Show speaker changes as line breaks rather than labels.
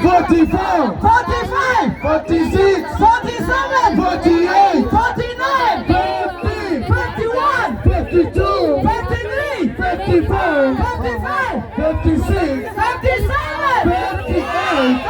44,
45,
46,
47,
48,
49,
50,
51,
52,
53,
54,
55,
56,
57,
58,